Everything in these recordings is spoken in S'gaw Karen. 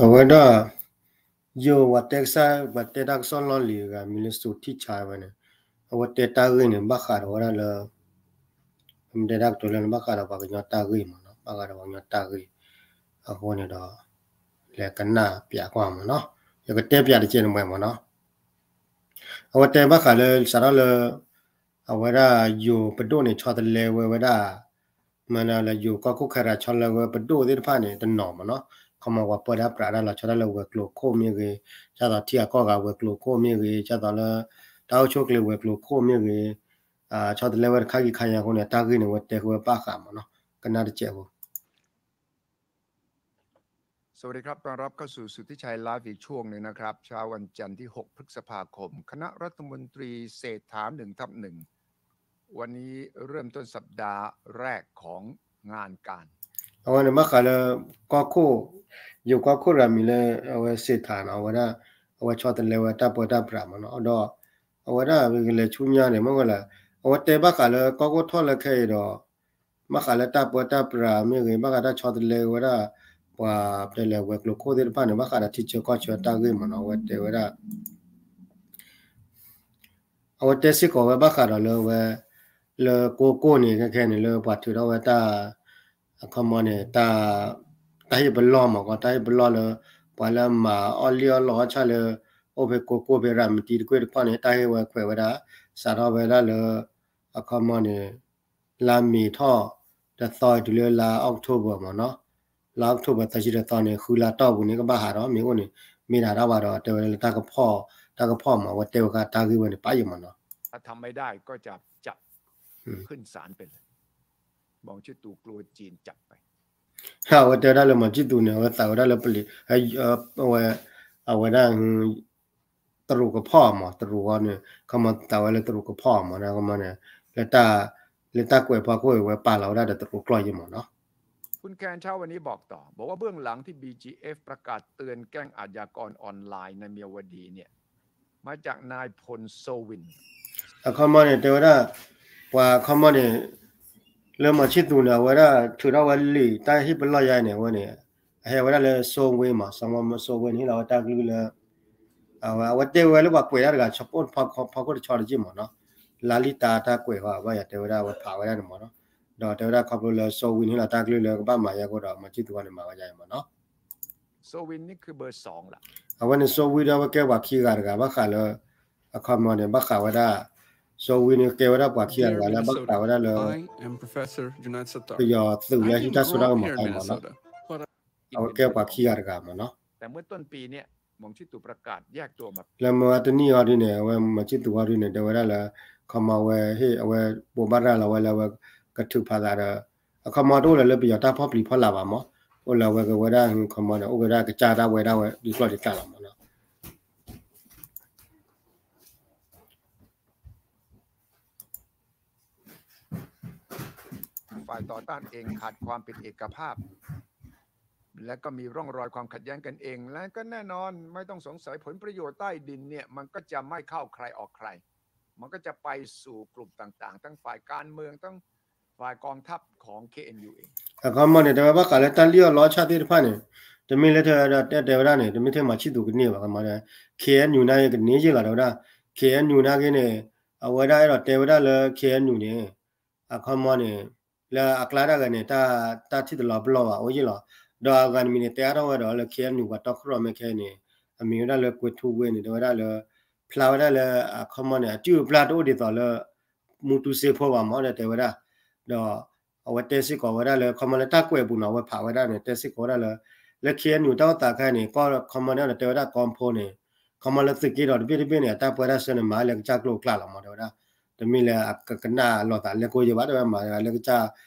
အဝဲဒၣ် ယိၤပှၤတဲကစၢ် ပှၤတဲတၢ်ကစီၣ်လီၢ်လံၤတဂၤ မံၤလၢ စိၤထံၣ်ဆါ ဝဲန့ၣ် အဝဲတဲတၢ်ဂ့ၢ်န့ၣ် ဘၣ်ဃးဒီးဝဲဒၣ်လၢ မ့ၢ်တဲတၢ်ကတိၤလၢ ဘၣ်ဃးဒီးပှၤကညီတၢ်ဂ့ၢ်မ့ၢ်နီၤ, ဘၣ်ဃးဒီးပှၤကညီတၢ်ဂ့ၢ် အဃိန့ၣ်ဒီး လဲၤကနၣ်ပၠးကွၢ်မ့ၢ်နီၤ, ယကတဲပၠးတကဲးန့ၣ်မ့ၢ်နီၤ. အဝဲတဲဘၣ်ဃးလၢ စးထီၣ်လၢ အဝဲဒၣ်ယိၤပဒိၣ်န့ၣ် ဆီတလဲဝဲဝဲဒၣ် မ့ၢ်လၢယိၤကီၢ်ခိၣ်ခဲရၤ ဆီတလဲဝဲပဒိၣ်သ့ၣ်တဖၣ်န့ၣ် တနီၤမ့ၢ်နီၤ, ခီမီပှၤပၢတၢ်ပြးတၢ်လီၤဆီဒၣ်လၢဝဲၤကျိၤခိၣ်မ့ၢ်ဂ့ၤ, ဒ်သိးထံဂၤကီၢ်ဂၤဝဲၤကျိၤခိၣ်မ့ၢ်ဂ့ၤ, ဒ်သိးလၢ တၢ်အိၣ်ဆူၣ်အိၣ်ချ့ဝဲၤကျိၤခိၣ်မ့ၢ်ဂ့ၤ, ဆီတလဲဝဲတခါဂ့ၤခါညါအဃိန့ၣ် တၢ်ဂ့ၢ်န့ၣ် အဝဲတဲဃုာ်ဝဲဘၣ်ဃးမ့ၢ်နီၤ, ကနၣ်တကဲးဖိ สวัสดีครับ ต้อนรับเข้าสู่สุทธิชัย ไลฟ์ อีกช่วงหนึ่งนะครับ เช้าวันจันทร์ที่ หก พฤษภาคม คณะรัฐมนตรีเศรษฐา หนึ่งทับหนึ่ง วันนี้เริ่มต้นสัปดาห์แรกของงานการ အဝဲန့ၣ်ဘၣ်ဃးလၢ ကီၢ်ခိၣ် ယိၤကီၢ်ခိၣ်တဂၤမံၤလၢ အဝဲစ့ထါနီၤ, အဝဲဒၣ် အဝဲဆီတလဲဝဲတၢ်ပၢတၢ်ပြးမ့ၢ်နီၤ, ဒီး အဝဲဒၣ်ကလဲၤဆူညါန့ၣ် မ့ၢ်ဝဲလဲၣ်, အဝဲတဲဘၣ်ဃးလၢကီၢ်ခိၣ်ထီၣ်လၢခဲအံၤဒီး ဘၣ်ဃးလၢတၢ်ပၢတၢ်ပြးမ့ၢ်ဂ့ၤ, ဘၣ်ဃးတၢ်ဆီတလဲဝဲဒၣ် ပှၤတဲလဲၤဝဲၤကျိၤခိၣ်သ့ၣ်တဖၣ်န့ၣ် ဘၣ်ဃးဒီးထံဆၢကီၢ်ဆၢတၢ်ဂ့ၢ်မ့ၢ်နီၤ, အဝဲတဲဝဲဒၣ် အဝဲတဲစ့ၢ်ကီးဝဲဘၣ်ဃးဒီးလၢဝဲ လၢကိကိၣ်န့ၣ် ခဲခဲန့ၣ် လၢပှၤထုးထီၣ်ဝဲတၢ် အခီမီန့ၣ် တၢ် တၢ်ဟ့ၣ်ပလီၢ်မ့ၢ်ကီး တၢ်ဟ့ၣ်ပလီၢ်လၢ ပှၤလၢမၤအီၣ်လံၣ်အီၣ်လီအီၣ်ဆၣ်လၢ အိၣ်ဖဲကိကိၣ်ဖဲရၤမတံတကွ့ၢ်တခီန့ၣ် တၢ်ဟ့ၣ်ဝဲခွဲးဝဲဒၣ် စးထီၣ်ဝဲဒၣ်လၢ အခီမီန့ၣ် လါမ့ၤထီၣ်တသီတုၤလၢလါ October မ့ၢ်နီၤ, လါ October သၢဆံတသီန့ၣ် ဃုလါတီၢ်ပူၤန့ၣ် ကဘၣ်ဟးဒီးမ့ၢ်အိၣ်န့ၣ် မ့ၢ်ဒၣ်တၢ်ဘၣ်ဒီး တဲဝဲဒၣ်လၢတၢ်ကဖီၣ် တၢ်ကဖီၣ်မ့ၢ် အဝဲတဲဝဲဒၣ်တၢ်ဂ့ၢ်ဝဲန့ၣ် ပာ်ယံာ်မ့ၢ်နီၤ. ถ้าทำไม่ได้ก็จะจับขึ้นศาลไปเลย မောင်ချစ်သူ กลัวจีนจับไป အဝဲတဲဝဲဒၣ်လၢ မောင်ချစ်သူ န့ၣ် အဝဲသးဝဲဒၣ်လၢပလံၤ အဝဲ အဝဲဒၣ် တရူးကဖီၣ်မ့ၢ် တရူးဝဲန့ၣ် ခီမီသးဝဲလၢတရူးကဖီၣ်မ့ၢ် ခီမီန့ၣ် လၢတၢ် လၢတၢ်ကွဲးဖီခိၣ်အံၤ ဝဲပာ်လီၤဝဲဒၣ်ဒီးတရူးကျီၢ်ယံာ်မ့ၢ်နီၤ. คุณแคนเช้าวันนี้บอกต่อ บอกว่าเบื้องหลังที่ บีจีเอฟ ประกาศเตือนแก๊งอาชญากรออนไลน์ในเมียวดีเนี่ย มาจากนายพล โซวิน အခီမီန့ၣ် တဲဝဲဒၣ် ပှၤခီမီန့ၣ် လၢ မောင်ချစ်သူ န့ၣ် အဝဲဒၣ်ထုးထီၣ်ဝဲလံာ်တၢ်ဟ့ၣ်ပလီၢ်ယါန့ၣ် အဝဲန့ၣ် အဟဲဝဲဒၣ်လၢ စိုးဝင်း မ့ၢ် စီၤမီၤစိဝ့ န့ၣ် ဟ့ၣ်လီၤဝဲတၢ်ကလုၢ်လၢ အဝဲ အဝဲတဲဝဲလၢပှၤကွဲးတၢ်တဂၤ ဆၢဖီခိၣ်တဖီခိၣ်တဆီတက့ၢ်မ့ၢ်နီၤ, လါလံတၢ်တၢ်ကွဲးဃီ ဘၣ်ယၤတဲဝဲဒၣ် အဝဲဖးဝဲဒၣ်န့ၣ်မ့ၢ်နီၤ, ဒီးတဲဝဲဒၣ်ခီဖျိလၢ စိုးဝင်း န့ၣ် ဟ့ၣ်လီၤတၢ်ကလုၢ်လၢကဘၣ်မၤယါအဃိဒီး မောင်ချစ်သူ န့ၣ် မၤဝဲဒၣ်အံၤမ့ၢ်နီၤ. စိုးဝင်း นี่คือเบอร์สอง လီၤ. အဝဲန့ၣ် စိုးဝင်း ဒီး အဝဲကဲပှၤခံဂၤတဂၤ ဘၣ်ဃးလၢ အခီမီန့ၣ် ဘၣ်ဃးဝဲဒၣ် စိုးဝင်း န့ၣ် ကဲဝဲဒၣ်ပှၤခံဂၤတဂၤလၢ ဘၣ်ဃးဝဲဒၣ်လၢ ပယီၤသုးလၢဟံးတၢ်စိတၢ်ကမီၤတခါအံၤမ့ၢ်နီၤ, အဝဲကဲပှၤခံဂၤတဂၤမ့ၢ်နီၤ. လၢမ့ၢ်ဝဲတနံၣ်အီၤဒ်န့ၣ် အဝဲ မောင်ချစ်သူ အီၤဒ်န့ၣ် တဲဝဲဒၣ်လၢ ခီမီဝဲဟ့ၣ် အဝဲဘိးဘၣ်ရၤလီၤဝဲလၢ အဝဲကထုးဖးသးဒီး အခီမီတအိၣ်လၢၤလၢပယီၤတၢ်ဖီၣ်ပျံၤဖီလာ်ဘၣ်မ့ၢ်, အိၣ်လၢအဝဲကဝဲဒၣ် ခီမီန့ၣ် အိၣ်ကဝဲဒၣ်ကစၢ်တၢ်ဝဲဒၣ်ဝဲ ဒ်ကျီၢ်ဒ်ကျါလီၤမ့ၢ်နီၤ. ฝ่ายต่อต้านเองขาดความเป็นเอกภาพ และก็มีร่องรอยความขัดแย้งกันเอง และก็แน่นอนไม่ต้องสงสัยผลประโยชน์ใต้ดินเนี่ย มันก็จะไม่เข้าใครออกใคร มันก็จะไปสู่กลุ่มต่างๆ ทั้งฝ่ายการเมือง ทั้งฝ่ายกองทัพของ เคเอ็นยู เอง အခီမီန့ၣ် တဲဝဲဘၣ်ဃးလၢတၢ်လံၣ်အီၣ်လီအီၣ်ဆၣ်သ့ၣ်တဖၣ်န့ၣ် တမ့ၢ်လၢတဲဝဲဒၣ်န့ၣ် တမ့ၢ်ထဲ မောင်ချစ်သူ ကန့ၢ်ဘၣ် ခီမီန့ၣ် ခ့ၣ်အဲၣ်ယူၣ် နာ်က့ကန့ၢ်ယ့ၢ်လီၤ တဲဝဲဒၣ် ခ့ၣ်အဲၣ်ယူၣ် နာ်က့န့ၣ် အဝဲဒၣ်အဲၣ်ဒိးတဲဝဲဒၣ်လၢ ခ့ၣ်အဲၣ်ယူၣ် န့ၣ် အခီမီန့ၣ် လၢအကျါတၢ်ဂၤန့ၣ် တၢ် တၢ်ထံၣ်တလီၤပလီၢ်ဘၣ် အိၣ်ယ့ၢ်လီၤ. ဒီးအဂၤတမံၤန့ၣ် တဲအါထီၣ်ဝဲဒီးလၢ ခ့ၣ်အဲၣ်ယူၣ် ပှၤတီခိၣ်ရိၣ်မဲခဲအံၤန့ၣ် အမံၤဝဲဒၣ်လၢ ကွဲၤထူဝ့ န့ၣ် တဲဝဲဒၣ်လၢ ဖျါဝဲဒၣ်လၢ အခီမီန့ၣ် အစုၣ်အပျၢ်တအိၣ်ဒ်သိးလၢ မူတူစ့ဖိဘၣ်မ့ၢ် ဒီးတဲဝဲဒၣ် ဒီး အဝဲတဲစ့ၢ်ကီးဝဲဒၣ်လၢ ခီမီလၢတၢ်ကွဲးအပူၤန့ၣ် အဝဲဖးဝဲဒၣ်န့ၣ် တဲစ့ၢ်ကီးဝဲဒၣ်လၢ လၢ ခ့ၣ်အဲၣ်ယူၣ် တၢ်အိၣ်သးခဲအံၤန့ၣ် ကီၢ် ခီမီန့ၣ်ဒီးတဲဝဲဒၣ်ကီၢ်ဖိန့ၣ် ခီမီလၢသုးက့ဒီးတဘ့ၣ်တဘ့ၣ်န့ၣ် အတၢ်ပၢတၢ်ဆှၢန့ၣ် မၤလၢကစၢ်ကျိၤကျါလီၤမ့ၢ် တဲဝဲဒၣ် တမ့ၢ်လၢအကကနၣ်လိာ်သးလၢကိယဲဘၣ် တဲဝဲမၤတဂၤလၢကစၢ်ကျိ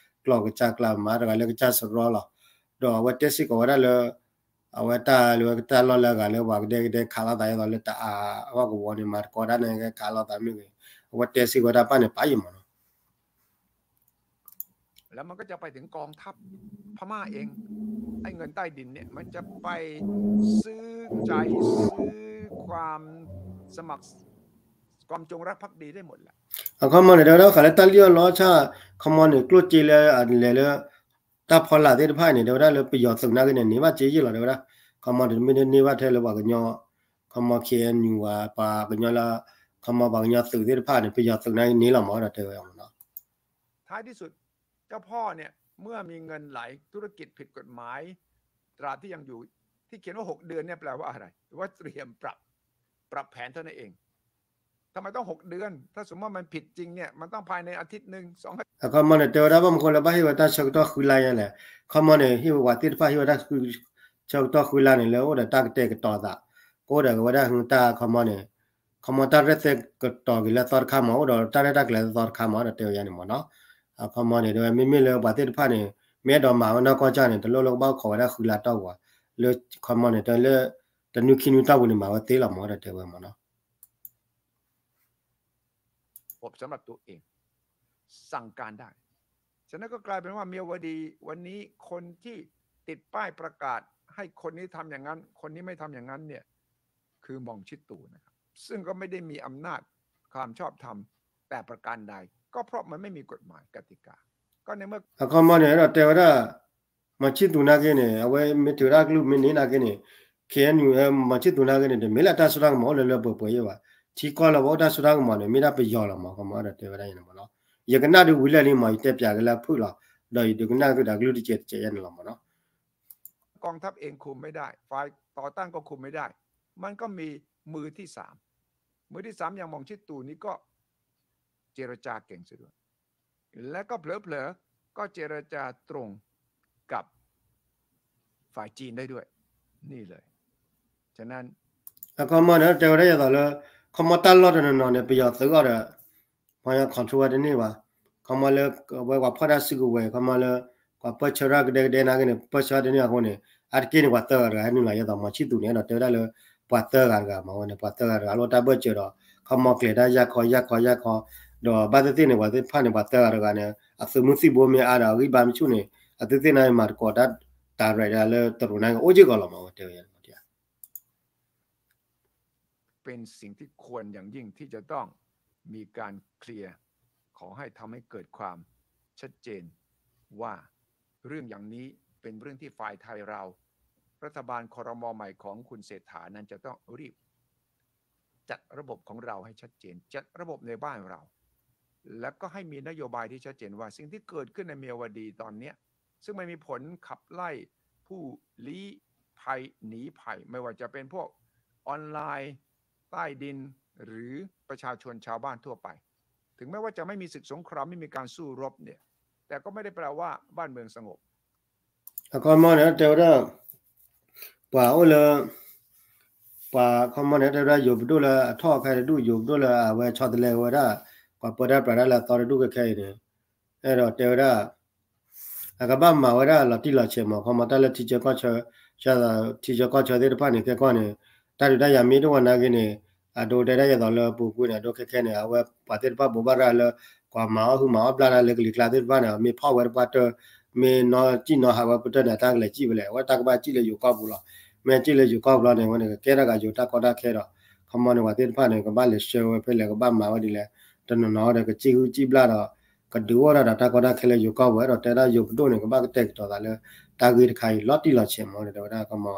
ၤကစၢ်ကျါ မၤတဂၤလၢကစၢ်စရီလီၤ. ဒီးအဝဲတဲစ့ၢ်ကီးဝဲဒၣ်လၢ အဝဲတၢ်လၢတၢ်လီၢ်လၢအဂၤလၢပှၤကဒဲကဒဲခးလိာ်သး ဒ်သိးလၢတအါအဂီၢ်ကဝီၤန့ၣ် မၤတကိးတၢ်န့ၣ် ခးလိာ်သးမ့ၢ်ဂ့ၤ အဝဲတဲစ့ၢ်ကီးဝဲဒၣ်ပၢ်န့ၣ် ပာ်ယံာ်မ့ၢ်နီၤ. แล้วมันก็จะไปถึงกองทัพพม่าเอง ไอ้เงินใต้ดินเนี่ย มันจะไปซื้อใจ ซื้อความสมัคร ความจงรักภักดีได้หมดแหละ အခီမီန့ၣ် တဲဝဲဒၣ်ဃးလၢတၢ်လံၣ်အီၣ်လီအီၣ်ဆၣ် ခီမီန့ၣ် ကျိၣ်စ့လၢအလဲၤလၢ တၢ်ဖီလာ်သ့ၣ်တဖၣ်န့ၣ် တဲဝဲဒၣ်လၢပယီၤသုးနာ်က့န့ၣ် န့ၢ်ဘၣ်စ့ယ့ၢ်လီၤ တဲဝဲဒၣ် ခီမီန့ၣ် တမ့ၢ်တန့ၢ်ဘၣ်ထဲလၢပှၤကညီ ခီမီ ခ့ၣ်အဲၣ်ယူၣ် ဝဲ ပှၤကညီလၢ ခီမီပှၤကညီသုးသ့ၣ်တဖၣ်န့ၣ် ပယီၤသုးနာ်က့န့ၣ်လီၤမး ဒီးတဲဝဲမးနီၤ. ท้ายที่สุด เจ้าพ่อเนี่ย เมื่อมีเงินไหล ธุรกิจผิดกฎหมาย ตราบที่ยังอยู่ ที่เขียนว่า หก เดือนเนี่ย แปลว่าอะไร ว่าเตรียมปรับ ปรับแผนเท่านั้นเอง ทำไมต้อง หก เดือน ถ้าสมมติว่ามันผิดจริงเนี่ย มันต้องภายในอาทิตย์หนึ่ง สอง အခီမီန့ၣ် တဲဝဲဒၣ် ဘၣ်မနုၤဃိလၢဘၣ်ဟ့ၣ်ဝဲတၢ်ဆၢကတီၢ်ဃုလါညါလဲၣ်. ခီမီန့ၣ် ဟ့ၣ်ဝဲပှၤသ့ၣ်တဖၣ် ဟ့ၣ်ဝဲတၢ် ဆၢကတီၢ်ဃုလါန့ၣ် လၢအိၣ်ဒီးတၢ်ကတဲာ်ကတီၤသး ကအိၣ်ဒီးဝဲဒၣ်တၢ်ခီမီန့ၣ် ခီမီတၢ်ရဲၣ်သဲကတီၤက့ၤလၢသီတခါမး အိၣ်ဒီးတၢ်ရဲၣ်တၢ်ကျဲၤလၢသီတခါမး ဒီးတဲဝဲဒၣ်န့ၣ်မးနီၤ. အခီမီန့ၣ် တဲဝဲ မ့မ့ၢ်လၢပှၤသ့ၣ်တဖၣ်န့ၣ် မ့ၢ်အဲၣ်ဒိးမၤဝဲနီၢ်ကီၢ်ကၢ်န့ၣ် တလိၣ်လၢကဘၣ်အိၣ်ခိးဝဲဒၣ်ဃုလါတီၢ်ပူၤဘၣ် လၢခီမီန့ၣ် တဲလၢ တနွံခံနွံတီၢ်ပူၤန့ၣ် မၤဝဲသ့လီၤမး ဒီးတဲဝဲမးနီၤ. ผมสำหรับตัวเอง สั่งการได้ ฉะนั้นก็กลายเป็นว่าเมียวดีวันนี้คนที่ติดป้ายประกาศให้คนนี้ทำอย่างนั้น คนนี้ไม่ทำอย่างนั้นเนี่ย คือมองชิดตูนะครับ ซึ่งก็ไม่ได้มีอำนาจความชอบธรรมแต่ประการใด ก็เพราะมันไม่มีกฎหมายกติกา ก็ในเมื่อ အခီမီန့ၣ် အဲၣ်ဒိးတဲဝဲဒၣ် မီၤဆံၣ်သူနာ်က့န့ၣ် အဝဲမ့ၢ်ထုးတၢ်ကလုၢ်မ့ၢ်န့ၢ်နာ်က့န့ၣ် ခ့ၣ်အဲၣ်ယူၣ် မီၤဆံၣ်သူနာ်က့န့ၣ် တမ့ၢ်လၢတၢ်စိတၢ်ကမီၤအိၣ်လၢလၢပှဲၤပှဲၤယဲဘၣ်. ထံကီၢ်လၢပှၤအိၣ်တၢ်စိတၢ်ကမီၤန့ၣ် မ့ၢ်ဒၣ်ပယီၤလီၤမး ခီမီဒီးတဲဝဲဒၣ်န့ၣ်မးနီၤ. ယကနၣ်ဒုးဝံၤလၢာ်လံမး ယတဲပၠးက့ၤလၢအဖုၣ်လီၤ. ဒီးယဒုးကနၣ်သုတၢ်ကလုၢ်တကဲးတကဲးယဲန့ၣ်လီၤမးနီၤ. กองทัพเองคุมไม่ได้ ฝ่ายต่อต้านก็คุมไม่ได้ มันก็มีมือที่สาม มือที่สามอย่างหม่องชิดตู่นี่ก็เจรจาเก่งซะด้วย และก็เผลอๆก็เจรจาตรงกับฝ่ายจีนได้ด้วย นี่เลย ฉะนั้น အခီမီန့ၣ် တဲဝဲဒၣ်ယသိးလၢ ခီမီတၢ်လီၢ်တနီၤနီၤန့ၣ် ပယီၤသုးအီၤဒီး ပှၤ control ဝဲတန့ၢ်ဘၣ်. ခီမီလၢ အဝဲပှၤဖီၣ်တၢ်စုကဝဲၤ ခီမီလၢ ပှၤပၢၢ်ဆၢတၢ်ကဒဲကဒဲနာ်က့န့ၣ် ပၢၢ်ဆၢတၢ်တန့ၢ်အဃိန့ၣ် အါတက့ၢ်န့ၣ် ပှၤသၢဂၤတဂၤဟဲနုာ်လီၤ ယသိးမီၤဆံၣ်သူန့ၣ် အဲၣ်ဒိးတဲဝဲဒၣ်လၢ ပှၤသၢဂၤတဂၤမးဝဲန့ၣ် ပှၤသၢဂၤတဂၤ အလိၣ်တၢ်ဘၢၣ်စၢၤဒီး ခီမီကျဲၤတၢ်ယၢ်ခီယၢ်ခီယၢ်ခီ ဒီးဘၣ်သ့ၣ်သ့ၣ်န့ၣ် ပှၤသ့ၣ်တဖၣ်န့ၣ် ပှၤသၢဂၤတဂၤန့ၣ် အသုးမုၢ်သံၣ်ဘိမ့ၢ်အါဒီး အဂံၢ်ဘါမ့ၢ်ဆူၣ်န့ၣ် အသုးသ့ၣ်န့ၣ်မၤသကိးတၢ် direct လၢတရူးန့ၣ် အိၣ်က့ၢ်ဂီၤလီၤမးဝဲတဲဝဲ เป็นสิ่งที่ควรอย่างยิ่งที่จะต้องมีการเคลียร์ ขอให้ทำให้เกิดความชัดเจนว่าเรื่องอย่างนี้เป็นเรื่องที่ฝ่ายไทยเรา รัฐบาล ครม.ใหม่ของคุณเศรษฐานั้นจะต้องรีบจัดระบบของเราให้ชัดเจน จัดระบบในบ้านเรา แล้วก็ให้มีนโยบายที่ชัดเจนว่าสิ่งที่เกิดขึ้นในเมียวดีตอนเนี้ย ซึ่งมันมีผลขับไล่ผู้ลี้ภัยหนีภัย ไม่ว่าจะเป็นพวกออนไลน์ ใต้ดิน หรือประชาชนชาวบ้านทั่วไป ถึงแม้ว่าจะไม่มีศึกสงคราม ไม่มีการสู้รบเนี่ย แต่ก็ไม่ได้แปลว่าบ้านเมืองสงบ အခီမီန့ၣ် တဲဝဲဒၣ် ပှၤအိၣ်လၢ ပှၤခီမီန့ၣ် တဲဝဲဒၣ် ယိၤပဒိၣ်လၢအထီၣ်ခဲတဒူၣ် ယိၤပဒိၣ်လၢအဝဲဆီတလဲဝဲဒၣ် ပှၤပၢတၢ်ပြးတၢ်လၢအသီတဒူၣ်ခဲခဲအံၤန့ၣ် အဲၣ်ဒိးတဲဝဲဒၣ် အကဘၣ်မၤဝဲဒၣ်လီၤတံၢ်လီၤဆဲးမး ခီမီတၢ်လၢထံဆၢကီၢ်ဆၢ ထံဆၢကီၢ်ဆၢသ့ၣ်တဖၣ်န့ၣ် ခဲကီၢ်န့ၣ် တၢ်ဒုးတၢ်ယၤမ့ၢ်တအိၣ်နာ်က့န့ၣ် အဒိတဲဒၣ်ယသိးလၢပူၤကွံာ်န့ၣ် အဒိခဲခဲန့ၣ် အဝဲပှၤသ့ၣ်တဖၣ်ဘိးဘၣ်ရၣ်လၢ ကွၢ်မၤအီၣ်ဟုမၤအီၣ်ဘျၣ်တၢ်လၢကလံၤကျါသ့ၣ်တဖၣ်န့ၣ် မ့ၢ်ဖီၣ်ဝဲတပှၢ်တၢၢ် မ့ၢ်နီၢ်စံၣ်နီၢ်ဟးဝဲပတၢၢ်န့ၣ် အတၢ်ကလဲၤစံၣ်ဝဲလဲၣ် အဝဲတၢ်ကဘၣ်စံၣ်လၢယိၤကီၢ်ပူၤလီၤ. မ့ၢ်စံၣ်လၢယိၤကီၢ်ပူၤလီၤန့ၣ် အဝဲန့ၣ် ကကဲထီၣ်က့ၤယိၤတၢ်ကီတၢ်ခဲဒီး ခီမီန့ၣ် ပှၤသ့ၣ်တဖၣ်န့ၣ် ကဘၣ်လဲၤဆှၢဝဲဖဲလဲၣ် ကဘၣ်မၤဝဲဒ်လဲၣ် တနီၤနီၤဒီး ကစံၣ်ဟုစံၣ်ဘျၣ်ဒီး ကဒုးအိၣ်ထီၣ်ဒီးတၢ်ကီတၢ်ခဲလၢယိၤကီၢ်ပူၤ အဲၣ်ဒိးတဲဒၣ်ယိၤပဒိၣ်န့ၣ် ကဘၣ်ကတဲာ်ကတီၤသးလၢ တၢ်ဂ့ၢ်တခါအံၤ လီၤတံၢ်လီၤဆဲးမး တဲဝဲဒၣ် ခီမီ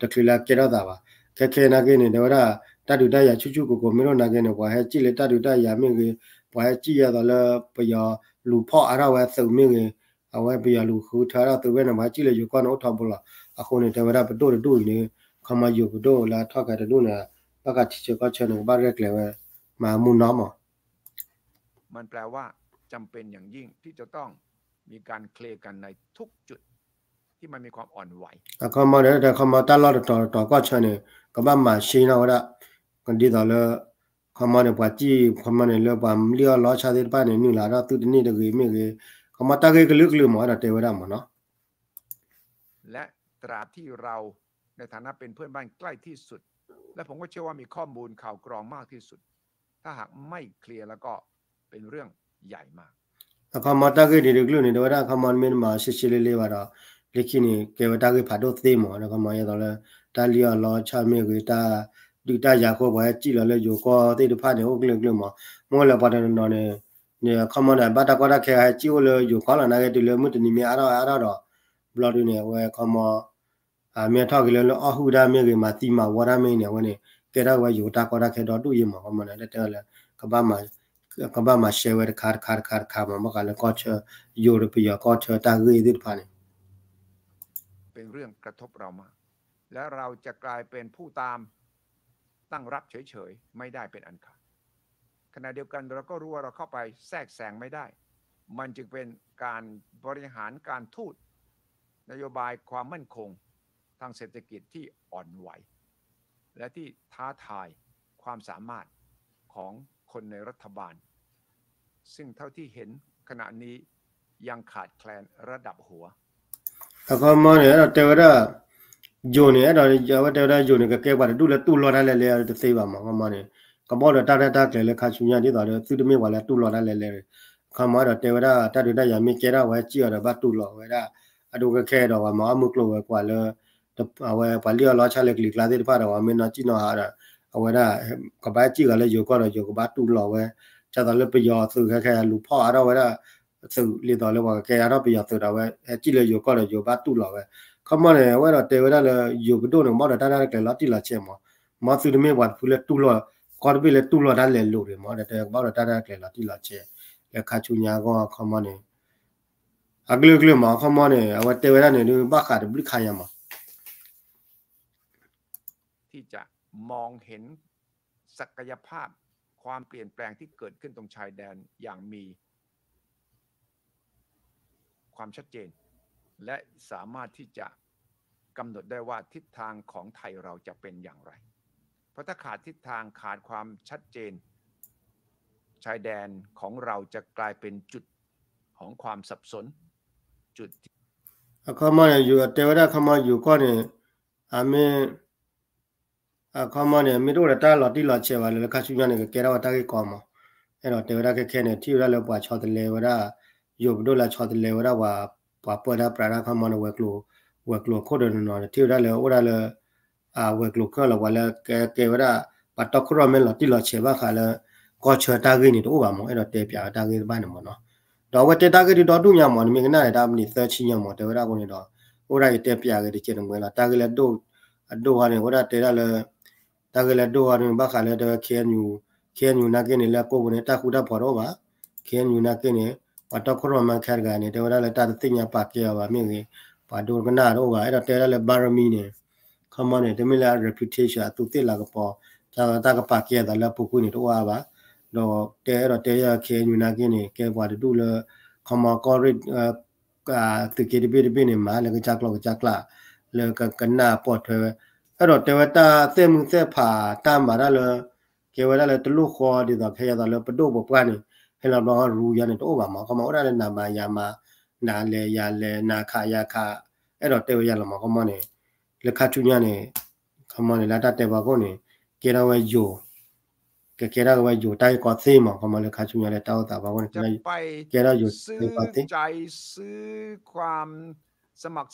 တချုးလၢကဲထီၣ်သးဘၣ်. ခဲခဲနာ်က့န့ၣ် တဲဝဲဒၣ် တၢ်ဒုးတၢ်ယၤဆူၣ်ဆူၣ်ကိၤကိၤမ့ၢ်တအိၣ်နာ်က့န့ၣ် ပှၤဟဲစံၣ်လၢတၢ်ဒုးတၢ်ယၤမ့ၢ်ဂ့ၤ ပှၤဟဲစံၣ်ယဲသိးလၢပယီၤလူၤဖီၣ်အါထီၣ်ဝဲသုးမ့ၢ်ဂ့ၤ အဝဲပယီၤလူၤဃုထၢထီၣ်သုးဝဲန့ၣ် ပှၤဟဲစံၣ်လၢယိၤကီၢ်န့ၣ်အိၣ်ထီဘိလီၤ. အဃိန့ၣ် တဲဝဲဒၣ်ပဒိၣ်တဒူၣ်အံၤန့ၣ် ခီမီယိၤပဒိၣ်လၢအထီၣ်ကဲတဒူၣ်န့ၣ် ဘၣ်ဃးထံဆၢကီၢ်ဆၢန့ၣ် ကဘၣ်ရဲၣ်ကျဲၤဝဲ မၤမူနီၢ်မး มันแปลว่าจำเป็นอย่างยิ่งที่จะต้องมีการเคลียร์ กันในทุกจุดที่มันมีความอ่อนไหว အခီမီန့ၣ် တဲခီမီတၢ်လီၢ်တတီၤတတီၤကီၢ်ဆၢန့ၣ် ကဘၣ်မၤရှဲနီၣ်ဝဲဒၣ် ဒ်သိးလၢ ခီမီန့ၣ် ပှၤစံၣ် ခီမီန့ၣ် လၢပှၤလံၣ်အီၣ်လီအီၣ်ဆၣ်သ့ၣ်တဖၣ်န့ၣ် နုာ်လီၤဒီးသုတန့ၢ်တဂ့ၤမ့ၢ်ဂ့ၤ ခီမီတၢ်ဂ့ၢ်ကလုာ်ကလုာ်မး အဲၣ်ဒိးတဲဝဲဒၣ်မးနီၤ และตราบที่เรา ในฐานะเป็นเพื่อนบ้านใกล้ที่สุด และผมก็เชื่อว่ามีข้อมูลข่าวกรองมากที่สุด ถ้าหากไม่เคลียร์แล้วก็เป็นเรื่องใหญ่มาก အခီမီတၢ်ဂ့ၢ်ဒ်တကလုာ်န့ၣ် တဲဝဲဒၣ်ခီမီမ့ၢ်တမၤရှဲရှဲလ့လ့ဘၣ်ဒီး လၢခံန့ၣ် ကဲဝဲတၢ်ဂ့ၢ်ဖးဒိၣ်သ့မး ဒီးခီမီယဲသိးလၢ တၢ်လံၣ်အီၣ်လီအီၣ်ဆၣ်မ့ၢ်ဂ့ၤ တၢ်ဒုးတၢ်ယၤအဃိ ပှၤဟဲစံၣ်လီၤလၢယိၤကီၢ်သ့ၣ်တဖၣ်န့ၣ် အိၣ်ကလုာ်ကလုာ်မး မ့ၢ်လၢပှၤတနီၤနီၤန့ၣ် ခီမီန့ၣ် ဘၣ်တၢ်ကီတၢ်ခဲဟဲစံၣ်အိၣ်လၢယိၤကီၢ်လီၤ နာ်က့တုၤလၢမုၢ်တနံၤမ့ၢ်အါထီၣ်အါထီၣ်ဒီး ဘျီဒုန့ၣ် အဝဲခီမီ မ့ၢ်ထီၣ်က့ၤလၢ လၢအီၣ်ဟုၣ်တၢ်မ့ၢ်ဂ့ၤ မၤသံမၤဝီတၢ်မ့ၢ်ဂ့ၤန့ၣ် အဝဲန့ၣ် ကဲထီၣ်ဝဲယိၤတၢ်ကီတၢ်ခဲဒီဒူၣ်အံၤမး ခီမီန့ၣ် တဲဝဲလၢ ကဘၣ်မၤရှဲဝဲတခါတခါတခါတခါမး ဘၣ်ဃးလၢကီၢ်ဆၢ ယိၤဒီးပယီၤကီၢ်ဆၢတၢ်ဂ့ၢ်သ့ၣ်တဖၣ်န့ၣ် เป็นเรื่องกระทบเรามาก และเราจะกลายเป็นผู้ตาม ตั้งรับเฉยๆ ไม่ได้เป็นอันขาด ขณะเดียวกันเราก็รู้ว่าเราเข้าไปแทรกแซงไม่ได้ มันจึงเป็นการบริหารการทูต นโยบายความมั่นคงทางเศรษฐกิจที่อ่อนไหว และที่ท้าทายความสามารถของคนในรัฐบาล ซึ่งเท่าที่เห็นขณะนี้ยังขาดแคลนระดับหัว အခီမီန့ၣ် အဲၣ်ဒိးတဲဝဲဒၣ် ယိၤန့ၣ် အဲၣ်ဒိး အဝဲတဲဝဲဒၣ်ယိၤန့ၣ် ကကဲပှၤတဒူၣ်လၢတူၢ်လိာ်တၢ်လဲၤလဲၤတသ့ဘၣ်မး အခီမီန့ၣ် ကဘၣ်အိၣ်ဒီးတၢ်ရဲၣ်တၢ်ကျဲၤလၢခါဆူညါဒ်သိးဒီး သုတမ့ၢ်ပှၤလၢတူၢ်လိာ်တၢ်လဲၤလဲၤ အခီမီအဲၣ်ဒိးတဲဝဲဒၣ် တၢ်ဒုးတၢ်ယၤမ့ၢ်ကဲထီၣ်ဝဲစံၣ်အီၤဒီးဘၣ်တူၢ်လိာ်ဝဲဒၣ် အဒိကခဲဒီးပှၤမၤအီၣ်မုၢ်ကျိၤဝဲၤကွာ်လၢ အဝဲပှၤလံၣ်အီၣ်လီဆၣ်လၢကလံၤကျါသ့ၣ်တဖၣ်ဒီး ပှၤမ့ၢ်နီၢ်စံၣ်နီၢ်ဟးဒီး အဝဲဒၣ် ကဘၣ်စံၣ်ဂၤလၢယိၤကီၢ်ဒီးယိၤကဘၣ်တူၢ်လိာ်ဝဲ ဒ်သိးလၢပယီၤသုးခဲခဲလူၤဖီၣ်အါထီၣ်ဝဲဒၣ် သုး ဒ်သိးလၢပှၤကကဲအါထီၣ်ပယီၤသုးဒီးဝဲ ဟဲစံၣ်လၢယိၤကီၢ်ဒီးယိၤဘၣ်တူၢ်လိာ်ဝဲ ခီမီန့ၣ် အဝဲဒိးတဲဝဲဒၣ်လၢ ယိၤပဒိၣ်န့ၣ် ကဘၣ်အိၣ်ဒီးတၢ်ရဲၣ်တၢ်ကျဲၤလီၤတံၢ်လီၤဆဲးမး မ်သုတမ့ၢ်ပှၤတဖုလၢတူၢ်လိာ် ကီၢ်တဘ့ၣ်လၢတူၢ်လိာ်တၢ်လဲၤလိၤဒံးမး ဒီးတဲကဘၣ်အိၣ်ဒီးတၢ်ရဲၣ်တၢ်ကျဲၤလီၤတံၢ်လီၤဆဲး လၢခါဆူညါအဂီၢ် ခီမီန့ၣ် အကလုာ်ကလုာ်မး ခီမီန့ၣ် အဝဲတဲဝဲဒၣ်န့ၣ် ဒုးဘၣ်ဃးတဘျုးခါညါမး ที่จะมองเห็นศักยภาพความเปลี่ยนแปลงที่เกิดขึ้นตรงชายแดนอย่างมีความชัดเจน และสามารถที่จะกำหนดได้ว่าทิศทางของไทยเราจะเป็นอย่างไร เพราะถ้าขาดทิศทางขาดความชัดเจน ชายแดนของเราจะกลายเป็นจุดของความสับสน จุดที่ အခီမီန့ၣ် ယိၤတဲဝဲဒၣ် ခီမီယိၤကီၢ်န့ၣ် အမ့ၢ် အခီမီန့ၣ် မ့ၢ်တအိၣ်ဒီးတၢ်လီၤတံၢ်လီၤဆဲးဘၣ်လၢ လၢခါဆူညါန့ၣ် ကကဲထီၣ်ဝဲတၢ်ဂ့ၢ်ကီမး အဲၣ်ဒိးတဲဝဲဒၣ်ခဲခဲန့ၣ် ထံၣ်ဝဲဒၣ်လၢပှၤဆီတလဲဝဲဒၣ် ယိၤပဒိၣ်လၢဆီတလဲဝဲဒၣ် ပှၤပၢတၢ်ပြးတၢ်ခီမီန့ၣ် ဝဲၤကျိၤခိၣ်ဒီးနီၤ ထံၣ်ဝဲဒၣ်လၢအိၣ်ဒၣ်လၢ အဝဲၤကျိၤခိၣ်လီၤ ပှၤလၢကကဲဝဲဒၣ် ပှၤတီခိၣ်ရိၣ်မဲလီၤတံၢ်လီၤဆဲးဘၣ်ဃးလၢ ကီၢ်ဆၢတၢ်ဂ့ၢ်န့ၣ်တအိၣ်ဘၣ်မး အဲၣ်ဒိးတဲပၠးဝဲတၢ်ဂ့ၢ်တဖၣ်န့ၣ်မးနီၤ ဒီးအဝဲတဲတၢ်ဂ့ၢ်ဒုးဒီဒူၣ်ညါမး နမ့ၢ်ကနၣ်ဒီးတၢ်မံးနံးသၢဆံညါမး တဲဝဲဒၣ်အဃိန့ၣ်ဒီး အိၣ်ဒၣ်ယတဲပၠးဂ့ၤတကဲးတမှဲလီၤ တၢ်ဂ့ၢ်လၢဒိၣ် အဒိၣ်ဟီန့ၣ် အိၣ်ဒၣ်တဲဒၣ်လၢ တၢ်ဂ့ၢ်လၢဒိၣ်ဟီန့ၣ် ဘၣ်ဃးလၢတဲဝဲ KNU, KNU နာ်က့န့ၣ် လၢအကိးပူၤန့ၣ် တၢ်ဃူတၢ်ဖိးတအိၣ်ဘၣ် KNU နာ်က့န့ၣ် ပှၤတီခိၣ်ရိၣ်မဲခဲတဂၤန့ၣ် တဲဝဲဒၣ်လၢတၢ်တသ့ၣ်ညါပာ်ကဲအီၤဘၣ်မ့ၢ်ဂ့ၤ ပှၤဒိကနၣ်တအိၣ်ဘၣ် အဲၣ်ဒိးတဲဝဲဒၣ်လၢ ဘါရမံန့ၣ် ခီမီန့ၣ် တမ့ၢ်လၢအ reputation အသူးသ့ၣ်လၤကပီၤ တၢ်ဂၤတၢ်ကပာ်ကဲအသးလၢအပူၤကွံာ်န့ၣ် တအိၣ်အါဘၣ် ဒီးတဲအဲၣ်ဒိးတဲယၤ KNU နာ်က့န့ၣ် ကဲပှၤတဒူၣ်လၢ ခီမီကီၢ်ရ့ၣ် သုးက့တဘ့ၣ်တဘ့ၣ်န့ၣ် မၤလၢကစၢ်ကျိာ်ကစၢ်ကျး လၢကကနၣ်ပိာ်ထွဲဝဲ အဲၣ်ဒိးတဲဝဲတၢ်သဲၣ်မုၢ်သဲၣ်ဖးတၢ်မၤတၢ်လၢ ကဲဝဲဒၣ်လၢတလိၣ်ဃီဒ်သိးခဲအံၤသိးလၢပဒိၣ်ပပှၢ်န့ၣ် ဟဲလီၤဘျီဃီရူယါန့ၣ် တအိၣ်ဘၣ်မး ခီမီအိၣ်ဒၣ်လၢနမၤယၤမၤ နလဲၤယၤလဲၤ နခးယၤခး အဲၣ်ဒိးတဲဝဲယၤလီၤမး ခီမီန့ၣ် လၢခါဆူညါန့ၣ် ခီမီန့ၣ် လၢတၢ်တဲပှၤခိၣ်န့ၣ် ကဲထီၣ်ဝဲယိၤ ကကဲထီၣ်ဝဲယိၤတၢ်ဂ့ၢ်ကီသ့မး ခီမီလၢခါဆူညါလၢတၢ်အိၣ်သးပှၤခိ�်န့ၣ် ကဲထီၣ်ယိၤတၢ်ဂ့ၢ်ကီသ့ ความสมัคร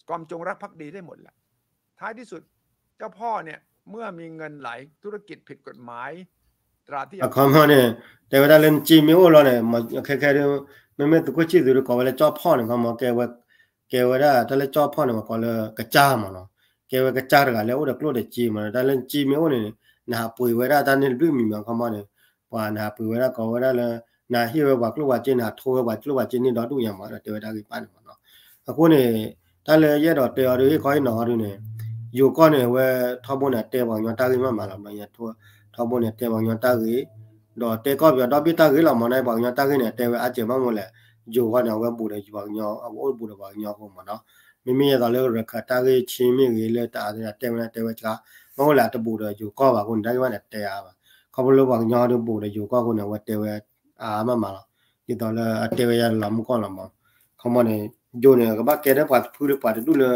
ความจงรักภักดีได้หมดแหละ ท้ายที่สุด เจ้าพ่อเนี่ย เมื่อมีเงินไหล ธุรกิจผิดกฎหมาย ตราที่ အခီမီန့ၣ် တဲဝဲဒၣ်လၢနစ့မ့ၢ်အိၣ်လီၤန့ၣ် ခဲခဲဒုး မ့မ့ၢ်သုးခိၣ်ဆံၣ်သူးဒုးကိးဝဲလၢကၠီၣ်ဖီၣ်န့ၣ် ခီမီ ကဲဝဲ ကဲဝဲဒၣ်တၢ်လၢကၠီၣ်ဖီၣ်န့ၣ် ပှၤကိးလၢကစၢ်မးနီၤ ကဲဝဲကစၢ်တဂၤလၢအိၣ်ဒီးကျိၣ်ဒီးစ့မးနီၤ တၢ်လၢနစ့မ့ၢ်အိၣ်န့ၣ် နဟးပှ့ၤဝဲဒၣ်တၢ်န့ၣ်တဘျုးမံၤမး ခီမီန့ၣ် ပှၤနဟးပှ့ၤဝဲဒၣ်ကိးဝဲဒၣ်လၢ နဟ့ၣ်ဝဲပှၤကျိၣ်ပှၤစ့ နဟးထိဝဲပှၤကျိၣ်ပှၤစ့န့ၢ်ဒီဒူၣ်ညါမး ဒီးတဲဝဲတၢ်ဂ့ၢ်တဖၣ်န့ၣ်မးနီၤ အဃိန့ၣ် တၢ်လၢယအဲၣ်ဒိးတဲအီၤဒုး ဟ့ၣ်ခီဟ့ၣ်နီၤအီၤဒုးန့ၣ် ယိၤကီၢ်န့ၣ် အဝဲထီဘိန့ၣ် အတဲပှၤကညီတၢ်ဂ့ၢ်မးမးလီၤ ထီဘိန့ၣ် အတဲပှၤကညီတၢ်ဂ့ၢ် ဒီးတဲကီၢ်ပယီၤဒီဘ့ၣ်တၢ်ဂ့ၢ်လီၤမး နပှၤကညီတၢ်ဂ့ၢ်န့ၣ် အတဲဝဲအါစဲးမးမးလဲၣ် ယိၤဃီန့ၣ် အဝဲဘူးဒီးပှၤကညီ အဝဲအိၣ်ဘူးဒီးပှၤကညီအဃိမးနီၤ မ့မ့ၢ်ယဲသိးလၢရခၢၣ်တၢ်ဂ့ၢ်ဆ့မ့ၢ်ဂ့ၤ လၢတၢ်အါသ့ၣ် တဲဝဲဒၣ်တဲဝဲစှၤ မ့ၢ်အိၣ်လၢအတဘူးဒီးယိၤကီၢ်ဘၣ်အဃိန့ၣ် တၢ်ဂ့ၢ်ဘၣ်န့ၣ်တဲအါဘၣ် ခီဖျိလၢပှၤကညီဟီဒုးဘူးဒီးယိၤကီၢ်အဃိန့ၣ် အဝဲတဲဝဲအါမးမးလီၤ ဒ်သိးလၢအတဲဝဲယၤလီၤမုၢ်ကီၢ်လီၤမး ခီမီန့ၣ် ယိၤန့ၣ် ကဘၣ်ကဲထီၣ်ပှၤတဖုလၢပှၤတဒူၣ်လၢ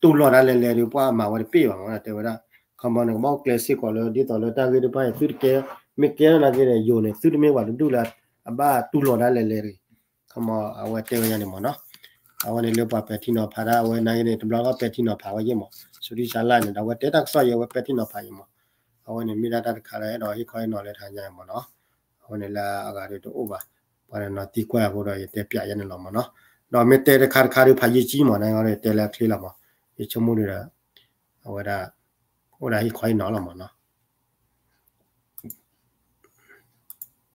တူၢ်လိာ်တၢ်လဲၤလဲၤဒုး ပှၤမၤဝဲတပ့ၢ်ဘၣ်မး တဲဝဲဒၣ် ခီမီန့ၣ် ကဘၣ်အိၣ်ကျဲစ့ၢ်ကီးလၢ ဒ်သိးလၢတၢ်ဂ့ၢ်တဖၣ်အံၤ သုတကဲ မ့ၢ်ကဲထီၣ်နာ်က့န့ၣ် ယိၤန့ၣ် သုတမ့ၢ်ပှၤတဒူၣ်လၢ အဘၣ်တူၢ်လိာ်တၢ်လဲၤလဲၤတဂ့ၤ ခီမီ အဝဲတဲဝဲယၤန့ၣ်မးနီၤ အဝဲန့ၣ်လၢပှၤပဲာ်ထံနီၤဖးတၢ် အဝဲနာ်က့န့ၣ် တဘျီလီၤပဲာ်ထံနီၤဖးဝဲယဲၢ်မး စူးတံၢ်စါလၢ်န့ၣ် ဒီးအဝဲတဲတၢ်ကစီၣ်ယဲၢ် အဝဲပဲာ်ထံနီၤဖးယဲၢ်မး အဝဲန့ၣ်မ့ၢ်ဒၣ်တၢ်တခါလၢအဲၣ်ဒိးဟ့ၣ်ခီဟ့ၣ်နီၤလၢတဟါညါမးနီၤ အဝဲန့ၣ်လၢအဂၤဒုးတအိၣ်ဘၣ် ပှၤတနီၤသံကွၢ်အဃိဒီး ယတဲပၠးယဲၢ်န့ၣ်လီၤမးနီၤ ဒီးမ့ၢ်တဲတခါတခါဒုးဖးယံာ်ကံမး နတဲလၢအချ့လီၤမး ယဆိကမိၣ်ဒ်ဒီး အဝဲဒၣ် အိၣ်ဒၣ်ဟံၣ်ခီဟံၣ်နီၤလီၤမးနီၤ.